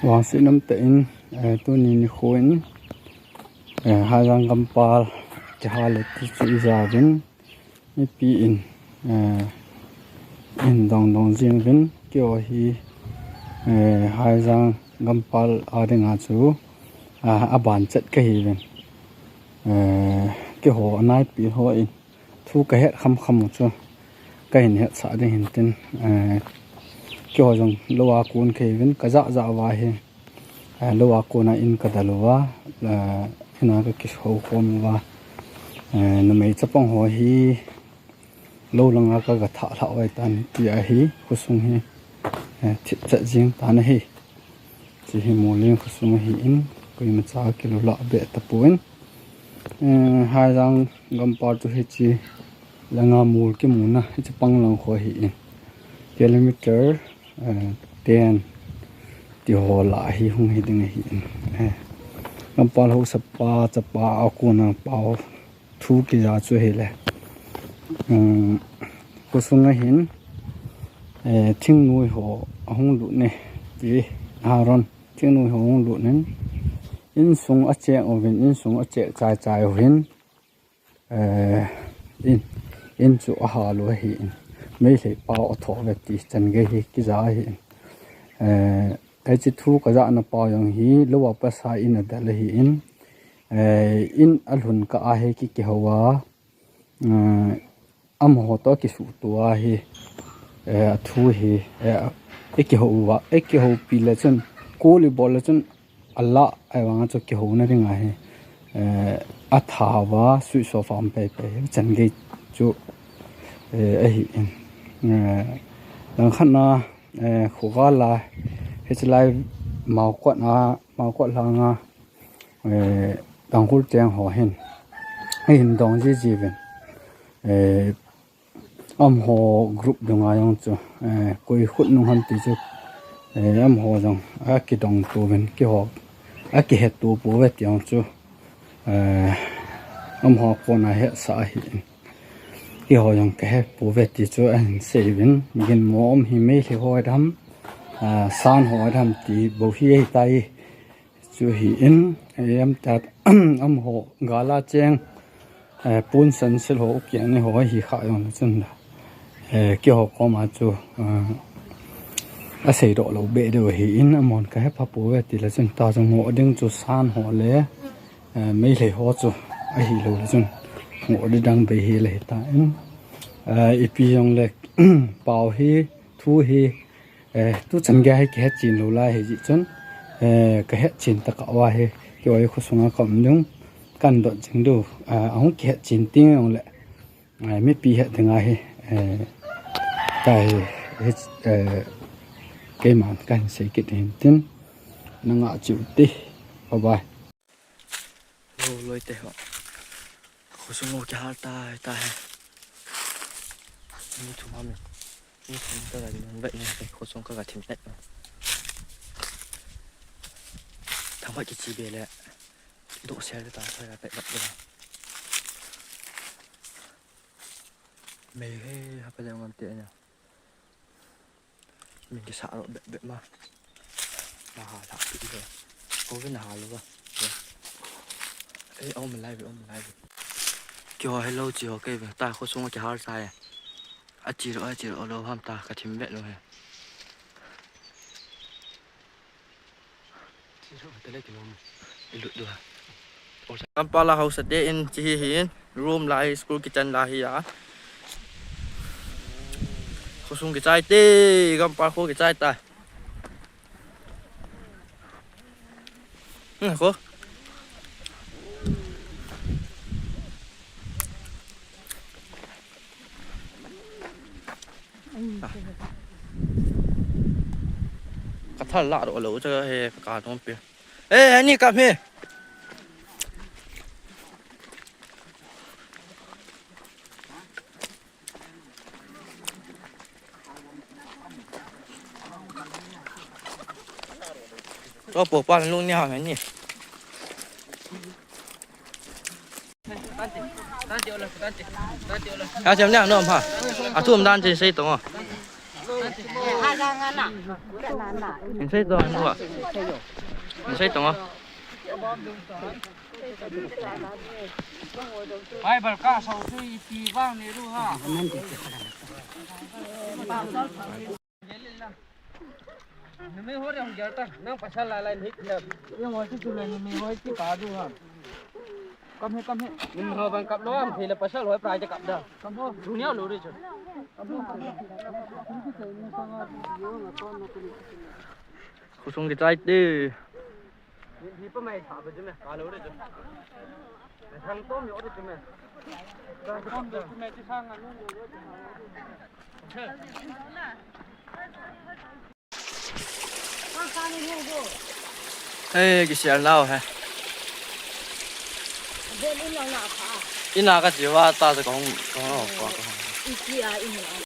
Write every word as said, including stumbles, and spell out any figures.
Vangset umtah in, eh, tuni nikho in, eh, Haijang gampal kihal e ti chu ija uvin, mipi in, eh, in dong dong jing uvin, keiho hi, eh, Haijang gampal a dinga chu, ah, aban chet kahi uvin. Eh, keiho anaipi ho in thu kahet kham kham u chu kahin hetsah ding hin tin, eh, keiho jong lou a kon kahi uvin, kajah jah uva hi, eh, lou a kon a in kadel uva, eh, in a kakihou khom uva, eh, numei chapang ho hi lou langa kaga thah lhah uva tan ti ahi, khosung hi, eh, thipchet jing tan ahi. Hiche hi Muoleng khosung ahin, koimacha kilou lah be tapon, eh, Haijang gampal chu hiche langa mol kimuna hiche pang lang kho ahin, kilometer, eh, ten ti ho lah hi hung hi ding ahin, eh, gampal haosapa chapa a kona pao thu kija chu ahile, um, khosung ahin, eh, thingnoi ho ahung lut ne ti, Aaron, thingnoi ho ahung lut nen, insung acheng uvin, insung acheh chai chai uvin, eh, in, in chu ahal u ahin, Meitei pao atho uve ti changei hi kija ahin, eh, hiche thu kajahna pao jong hi lou a pat a in adel ahin, eh, in alhun kah a hi ki, kihou a, eh, amaho toh kisuhto a hi, eh, athu hi, eh, ikihou uva, ikihoupi le chun, call ibol le chun, alah, ahivanga chu kihouna dinga hi, eh, atha uva, switch off a um pei pei, changei chu, eh, ahin, eh, langkhat na, eh, khogal a, hiche lai Maokot a, Maokot langa, eh, Tangkhul cheng ho hin, ahin dong jiji uvin, eh, amaho group dunga jong chu, eh, koi khut nung ham ti chu, eh, amaho jong akidong to uvin, keiho akiheto pouve ti jong chu, eh, amaho kona hetsah ahin, keiho jong kahe pouve ti chu ahin sei uvin, ginmo um hi Meitei ho dam, ah, San ho dam ti bou hi ahitai. Chu ahin, eh, amaho gal a cheng, eh, pon san sil ho, ukeng ni ho ahi kha jongle chun la, eh, keiho koma chu, eh, aseidoh lou be diu ahin, amahon kahe pha pouve tile chun ta chu ngoh ding chu San ho le, eh, Meitei ho chu ahilou le chun ngoh ding dang bei hile hitan, eh, ipi jongle pao hi, thu hi, eh, tuchan gei hi kihetchen lou lai ahi jeh chun, eh, kahetchen tah kah uva hi, keiho hi khosunga kaum ding, kahin dot jing diu, ah, ahung kihetchen teng jongle, eh, mipi het dinga hi, eh, tahi, hi, eh, keiman kahin sei kit hin tin, nanga cheu te, bye bye. Lo, loi te ho. Khosung ho kihal tai, tai. Ni thum ham. Ni thum kaga vet ni, khosung kaga thim vet. Thangvah kichi be le. Doh sel ta, sel ta, pet vet le. Mei he, ha pa le ngam te nya. Min kisah ro bep bep ma. Na ha la pi le. Ko ve na ha lo ba. Eh, aum lai ve, aum lai ve. Keiho hello chi ho kei ve. Ta khosung kihal sa e. Achi ro, achi ro lo ham ta ka thim ve lo he. Chi ro te le ki lo. I lut du ha. Gampal a haosa te in chi hi hi in. Room lai, school kitchen lai hi a. Khosung kichai te, Gampal kho kichai ta. Hmm, kho. Ka thal lah ro lo cha he ka ka nom pe. Eh, ani ka me. Cho po pa lung ni ha ni. Ta chem ni no ma. A thum dan che sei to. Insai to anu a. Insai to. Bible ka sau tu iti bang ni ru ha. Numei ho re hung gel ta, nang pasal lai lai ni kile. Ye mo si tu le numei ho ti ka du ha. Kam he, kam he. Numei ho bang kap lo am thei le pasal ho prai te kap da. Kam ho. Dunia lo re chu. Khosung kichai te. Hi pa mai tha ba chu me, ka lo re chu. Thang tom yo re chu me. Ka tom yo chu me, chi sang a lo. Hey, kisel nau he. Ina ka chiwa ta, ta kahung, kahung, kahung.